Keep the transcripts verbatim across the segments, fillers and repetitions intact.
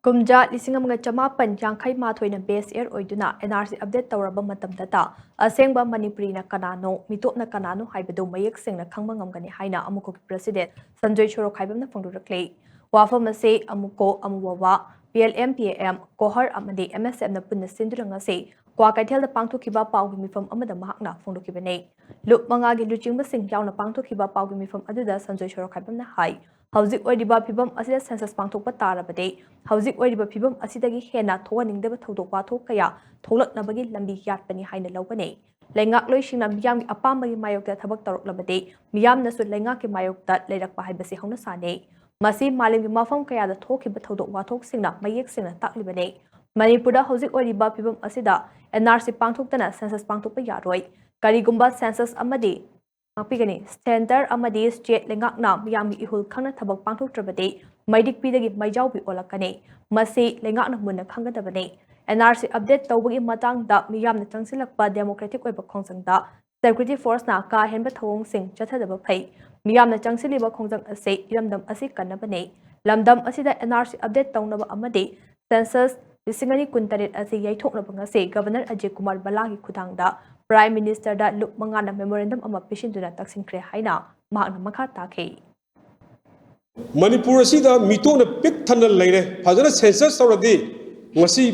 ꯀꯨꯝꯖꯥ ꯂꯤꯁꯤꯡ ꯑꯃꯒ ꯆꯃꯥꯄꯟ ꯌꯥꯡꯈꯩ ꯃꯥꯊꯣꯏꯅ base year ꯑꯣꯏꯗꯨꯅ N R C update ꯇꯧꯔꯕ ꯃꯇꯝꯗꯇ ꯑꯁꯦꯡꯕ ꯃꯅꯤꯄꯨꯔꯤꯅ ꯀꯅꯥꯅꯣ, ꯃꯤꯇꯣꯞꯅ ꯀꯅꯥꯅꯣ ꯍꯥꯏꯕꯗꯨ ꯃꯌꯦꯛ ꯁꯦꯡꯅ ꯈꯪꯕ ꯉꯝꯒꯅꯤ ꯍꯥꯏꯅ ꯑꯃꯨꯀꯣꯒꯤ president ꯁꯟꯖꯣꯏ ꯁꯣꯔꯣꯈꯥꯏꯕꯝꯅ ꯐꯣꯡꯗꯣꯔꯛꯂꯤ꯫ ꯋꯥꯐꯝ ꯑꯁꯤ ꯑꯃꯨꯀꯣ, ꯑꯃꯨꯋꯥꯋꯥ, P L M, P A M, ꯀꯣꯍꯔ ꯑꯃꯗꯤ M S Fꯅ ꯄꯨꯟꯅ ꯁꯤꯟꯗꯨꯅ ꯉꯁꯤ ꯀ꯭ꯋꯥꯀꯩꯊꯦꯜꯗ ꯄꯥꯡꯊꯣꯛꯈꯤꯕ ꯄꯥꯎꯒꯤ ꯃꯤꯐꯝ ꯑꯃꯗ ꯃꯍꯥꯛꯅ ꯐꯣꯡꯗꯣꯛꯈꯤꯕꯅꯤ꯫ ꯂꯨꯞ ꯃꯉꯥꯒꯤ ꯂꯨꯆꯤꯡꯕꯁꯤꯡ ꯌꯥꯎꯅ ꯄꯥꯡꯊꯣꯛꯈꯤꯕ ꯄꯥꯎꯒꯤ ꯃꯤꯐꯝ ꯑꯗꯨꯗ ꯁꯟꯖꯣꯏ ꯁꯣꯔꯣꯈꯥꯏꯕꯝꯅ ꯍꯥꯏ, ꯍꯧꯖꯤꯛ ꯑꯣꯏꯔꯤꯕ ꯐꯤꯕꯝ ꯑꯁꯤꯗ census ꯄꯥꯡꯊꯣꯛꯄ ꯇꯥꯔꯕꯗꯤ, ꯍꯧꯖꯤꯛ ꯑꯣꯏꯔꯤꯕ ꯐꯤꯕꯝ ꯑꯁꯤꯗꯒꯤ ꯍꯦꯟꯅ ꯊꯣꯛꯍꯟꯅꯤꯡꯗꯕ ꯊꯧꯗꯣꯛ ꯋꯥꯊꯣꯛ ꯀꯌꯥ ꯊꯣꯛꯂꯛꯅꯕꯒꯤ ꯂꯝꯕꯤ ꯌꯥꯠꯄꯅꯤ ꯍꯥꯏꯅ ꯂꯧꯒꯅꯤ꯫ ꯂꯩꯉꯥꯛꯂꯣꯏꯁꯤꯡꯅ ꯃꯤꯌꯥꯝꯒꯤ ꯑꯄꯥꯝꯕꯒꯤ ꯃꯥꯌꯣꯛꯇ ꯊꯕꯛ ꯇꯧꯔꯛꯂꯕꯗꯤ, ꯃꯤꯌꯥꯝꯅꯁꯨ ꯂꯩꯉꯥꯛꯀꯤ ꯃꯥꯌꯣꯛꯇ ꯂꯩꯔꯛꯄ ꯍꯥꯏꯕꯁꯤ ꯍꯧꯅꯁꯥꯅꯤ꯫ ꯃꯁꯤ ꯃꯥꯂꯦꯝꯒꯤ ꯃꯐꯝ ꯀꯌꯥꯗ ꯊꯣꯛꯈꯤꯕ ꯊꯧꯗꯣꯛ ꯋꯥꯊꯣꯛꯁꯤꯡꯅ ꯃꯌꯦꯛ ꯁꯦꯡꯅ ꯇꯥꯛꯂꯤꯕꯅꯤ꯫ ꯃꯅꯤꯄꯨꯔꯗ ꯍꯧꯖꯤꯛ ꯑꯣꯏꯔꯤꯕ ꯐꯤꯕꯝ ꯑꯁꯤꯗ N R C ꯄꯥꯡꯊꯣꯛꯇꯅ census ꯄꯥꯡꯊꯣꯛꯄ ꯌꯥꯔꯣꯏ꯫ ꯀꯔꯤꯒꯨꯝꯕ census ꯑꯃꯗꯤ ꯉꯥꯛꯄꯤꯒꯅꯤ꯫ Centre ꯑꯃꯗꯤ state ꯂꯩꯉꯥꯛꯅ ꯃꯤꯌꯥꯝꯒꯤ ꯏꯍꯨꯜ ꯈꯪꯅ ꯊꯕꯛ ꯄꯥꯡꯊꯣꯛꯇ꯭ꯔꯕꯗꯤ ꯃꯩꯔꯤꯛꯄꯤꯗꯒꯤ ꯃꯩꯖꯥꯎꯕꯤ ꯑꯣꯜꯂꯛꯀꯅꯤ꯫ ꯃꯁꯤ ꯂꯩꯉꯥꯛꯅ ꯃꯨꯟꯅ ꯈꯪꯒꯗꯕꯅꯤ꯫ N R C update ꯇꯧꯕꯒꯤ ꯃꯇꯥꯡꯗ ꯃꯤꯌꯥꯝꯅ ꯆꯪꯁꯤꯜꯂꯛꯄ democratic ꯑꯣꯏꯕ ꯈꯣꯡꯖꯪꯗ security forceꯅ ꯀꯥ ꯍꯦꯟꯕ ꯊꯧꯑꯣꯡꯁꯤꯡ ꯆꯠꯊꯗꯕ ꯐꯩ꯫ ꯃꯤꯌꯥꯝꯅ ꯆꯪꯁꯤꯜꯂꯤꯕ ꯈꯣꯡꯖꯪ ꯑꯁꯤ ꯏꯔꯝꯗꯝ ꯑꯁꯤ ꯀꯟꯅꯕꯅꯤ꯫ ꯂꯝꯗꯝ ꯑꯁꯤꯗ N R C update ꯇꯧꯅꯕ ꯑꯃꯗꯤ census ꯂꯤꯁꯤꯡ ꯑꯅꯤ ꯀꯨꯟꯇꯔꯦꯠ ꯑꯁꯤ ꯌꯩꯊꯣꯛꯅꯕ ꯉꯁꯤ Governor ꯑꯖꯌ ꯀꯨꯃꯥꯔ ꯚꯜꯂꯥꯒꯤ ꯈꯨꯠꯊꯥꯡꯗ Prime Ministerꯗ ꯂꯨꯞ ꯃꯉꯥꯅ memorandum ꯑꯃ ꯄꯤꯁꯤꯟꯗꯨꯅ ꯇꯛꯁꯤꯟꯈ꯭ꯔꯦ ꯍꯥꯏꯅ ꯃꯍꯥꯛꯅ ꯃꯈꯥ ꯇꯥꯈꯤ꯫ ꯃꯅꯤꯄꯨꯔ ꯑꯁꯤꯗ ꯃꯤꯇꯣꯞꯅ ꯄꯤꯛ ꯊꯟꯅ ꯂꯩꯔꯦ꯫ ꯐꯖꯅ census ꯇꯧꯔꯗꯤ ꯉꯁꯤ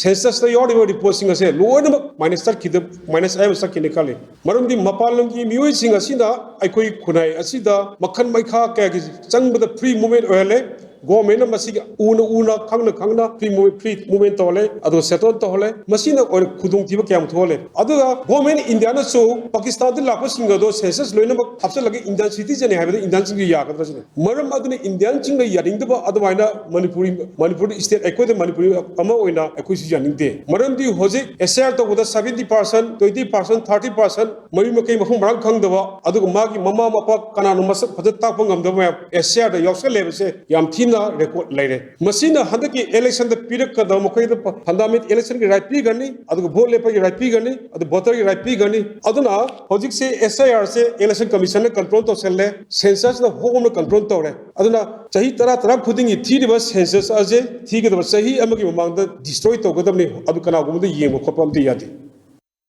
censusꯇ ꯌꯥꯎꯔꯤꯕ reportꯁꯤꯡ ꯑꯁꯦ ꯂꯣꯏꯅꯃꯛ minus ꯆꯠꯈꯤꯗ minus ꯑꯌꯥꯝꯕ ꯆꯠꯈꯤꯅꯤ ꯈꯜꯂꯤ꯫ ꯃꯔꯝꯗꯤ ꯃꯄꯥꯟ ꯂꯝꯒꯤ ꯃꯤꯑꯣꯏꯁꯤꯡ ꯑꯁꯤꯅ ꯑꯩꯈꯣꯏ ꯈꯨꯟꯅꯥꯏ ꯑꯁꯤꯗ ꯃꯈꯜ ꯃꯈꯥ ꯀꯌꯥꯒꯤ ꯆꯪꯕꯗ free movement ꯑꯣꯏꯍꯜꯂꯦ꯫ Governmentꯅ ꯃꯁꯤꯒꯤ ꯎꯅ ꯎꯅ ꯈꯪꯅ ꯈꯪꯅ free movement free movement ꯇꯧꯍꯜꯂꯦ, ꯑꯗꯨꯒ settle ꯇꯧꯍꯜꯂꯦ꯫ ꯃꯁꯤꯅ ꯑꯣꯏꯅ ꯈꯨꯗꯣꯡꯊꯤꯕ ꯀꯌꯥꯝ ꯊꯣꯛꯍꯜꯂꯦ꯫ ꯑꯗꯨꯒ government Indiaꯅꯁꯨ Pakistanꯗ ꯂꯥꯛꯄꯁꯤꯡ ꯑꯗꯣ census ꯂꯣꯏꯅꯃꯛ ꯍꯥꯞꯆꯤꯜꯂꯒ Indian citizenꯅꯤ ꯍꯥꯏꯕꯗ Indianꯁꯤꯡꯁꯨ ꯌꯥꯒꯗ꯭ꯔꯥ ꯁꯤꯅꯤ꯫ ꯃꯔꯝ ꯑꯗꯨꯅ Indianꯁꯤꯡꯅ ꯌꯥꯅꯤꯡꯗꯕ ꯑꯗꯨꯃꯥꯏꯅ ꯃꯅꯤꯄꯨꯔꯤ ꯃꯅꯤꯄꯨꯔ state ꯑꯩꯈꯣꯏꯗ ꯃꯅꯤꯄꯨꯔꯤ ꯑꯃ ꯑꯣꯏꯅ ꯑꯩꯈꯣꯏꯁꯨ ꯌꯥꯅꯤꯡꯗꯦ꯫ ꯃꯔꯝꯗꯤ ꯍꯧꯖꯤꯛ S I R ꯇꯧꯕꯗ seventy percent, twenty percent, thirty percent ꯃꯌꯨꯝ ꯃꯀꯩ ꯃꯐꯝ ꯃꯔꯥꯡ ꯈꯪꯗꯕ, ꯑꯗꯨꯒ ꯃꯥꯒꯤ ꯃꯃꯥ ꯃꯄꯥ ꯀꯅꯥꯅꯣ ꯃꯁꯛ ꯐꯖꯅ ꯇꯥꯛꯄ ꯉꯝꯗꯕ ꯃꯌꯥꯝ S I Rꯗ ꯌꯥꯎꯁꯜꯂꯦ ꯍꯥꯏꯕꯁꯦ ꯌꯥꯝ ꯊꯤꯅ ꯅ record ꯂꯩꯔꯦ꯫ ꯃꯁꯤꯅ ꯍꯟꯗꯛꯀꯤ election ꯗ ꯄꯤꯔꯛꯀꯗꯕ ꯃꯈꯣꯏꯗ fundamental election ꯒꯤ right ꯄꯤꯒꯅꯤ, ꯑꯗꯨꯒ vote ꯂꯦꯞꯄꯒꯤ right ꯄꯤꯒꯅꯤ, ꯑꯗꯨ voter ꯒꯤ right ꯄꯤꯒꯅꯤ꯫ ꯑꯗꯨꯅ ꯍꯧꯖꯤꯛꯁꯦ S I R say Election Commission ꯅ control ꯇꯧꯁꯜꯂꯦ, census ꯅ ꯍꯣꯝꯅ control ꯇꯧꯔꯦ꯫ ꯑꯗꯨꯅ ꯆꯍꯤ ꯇꯔꯥ ꯇꯔꯥ ꯈꯨꯗꯤꯡꯒꯤ ꯊꯤꯔꯤꯕ census ꯑꯁꯦ ꯊꯤꯒꯗꯕ ꯆꯍꯤ ꯑꯃꯒꯤ ꯃꯃꯥꯡꯗ destroy ꯇꯧꯒꯗꯕꯅꯤ, ꯑꯗꯨ ꯀꯅꯥꯒꯨꯝꯕꯗ ꯌꯦꯡꯕ ꯈꯣꯠꯄ ꯑꯝꯇ ꯌꯥꯗꯦ꯫